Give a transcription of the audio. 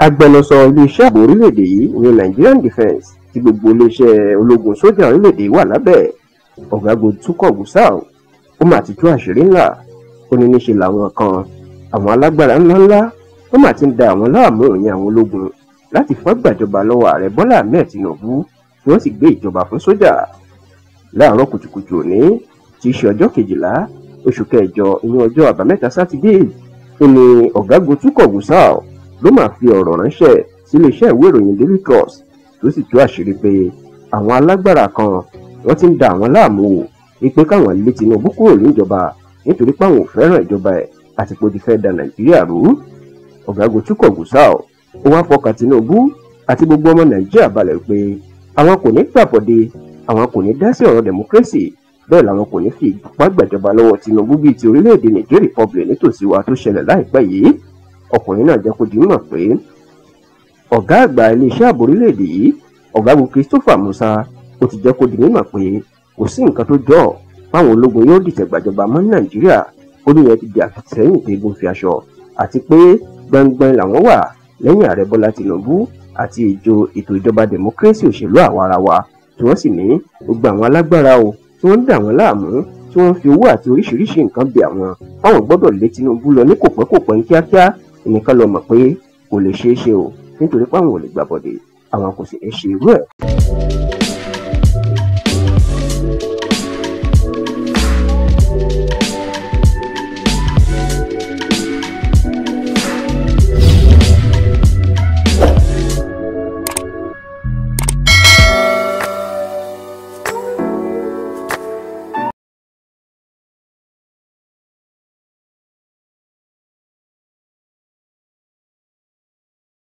Agbẹnusọ iléeṣẹ́ ààbò orílẹ̀-èdè yìí, ìyẹn Nigerian Defence, tí gbogbo iléeṣẹ́ ológun sójà orílẹ̀-èdè wà lábẹ́, ọ̀gágun Tukur Gusau, ó mà ti tú àṣírí ńlá. Ó ní níṣe làwọn kan, àwọn alágbára ńláńlá, wọ́n mà ti ń da àwọn láàmú, ìyẹn àwọn ológun, láti fọ́n gbàjọba lọ́wọ́ ààrẹ Bọ́lá Ahmed Tinubu, tí wọ́n sì gbé ìjọba fún sójà. Láàárọ̀ kùtùkùtù òní, tí í ṣe ọjọ́ 12 oṣù kẹjọ, ìyẹn ọjọ́ àbámẹ́ta sátidé, ó ní ọ̀gágun Tukur Gusau ló máa fi ọ̀rọ̀ ránṣẹ́ síléeṣẹ́ ìwé ìròyìn Daily Trust, tó sì tú àṣírí pé àwọn alágbára kan wọ́n ti ń da àwọn láàmú o, wípé káwọn lé Tinubu kúrò níjọba nítorí páwọn ò fẹ́ràn ìjọba ẹ̀ àti pé ó ti fẹ́ da Nàìjíríà rú. Ọ̀gágun Tukur Gusau ó wá fọkàn Tinubu àti gbogbo ọmọ Nàìjíríà balẹ̀ pé àwọn kò ní gbàbọ̀dé, àwọn kò ní dá sí ọ̀rọ̀ democracy, bẹ́ẹ̀ làwọn kò ní fi ìpá gbàjọba lọ́wọ́ Tinubu bíi ti orílẹ̀-èdè Niger Republic nítòsí wa tó ṣẹlẹ̀ láìpẹ́ yìí. Ọkùnrin náà jẹ́ kó di mọ̀ pé ọ̀gá àgbà iléeṣẹ́ ààbò orílẹ̀-èdè yìí, ọ̀gágun Christopher Musa, ó ti jẹ́ kó di mímọ̀ pé kò sí nǹkan tó jọ fáwọn ológun yóò dìtẹ̀ gbàjọba mọ́ Nàìjíríà. Ó ní yẹn ti di àfisẹ́yìn tẹ́gun fi aṣọ, àti pé gbangban làwọn wà lẹ́yìn ààrẹ Bọ́lá Tinubu àti ètò ìjọba democracy òṣèlú àwarawa, tí wọ́n sì ní gbogbo àwọn alágbára o tí wọ́n ń dà wọ́n láàmú, tí wọ́n ń fi owó àti oríṣiríṣi nǹkan bẹ àwọn fáwọn gbọ́dọ̀ lé Tinubu lọ ní kòpẹ́kòpẹ́ ní kíákíá. Ẹnìkan lọ mọ̀ pé kò lè ṣeé ṣe o, nítorí pé àwọn ò lè gbàbọ̀dé, àwọn kò sì ní ṣe irú ẹ̀.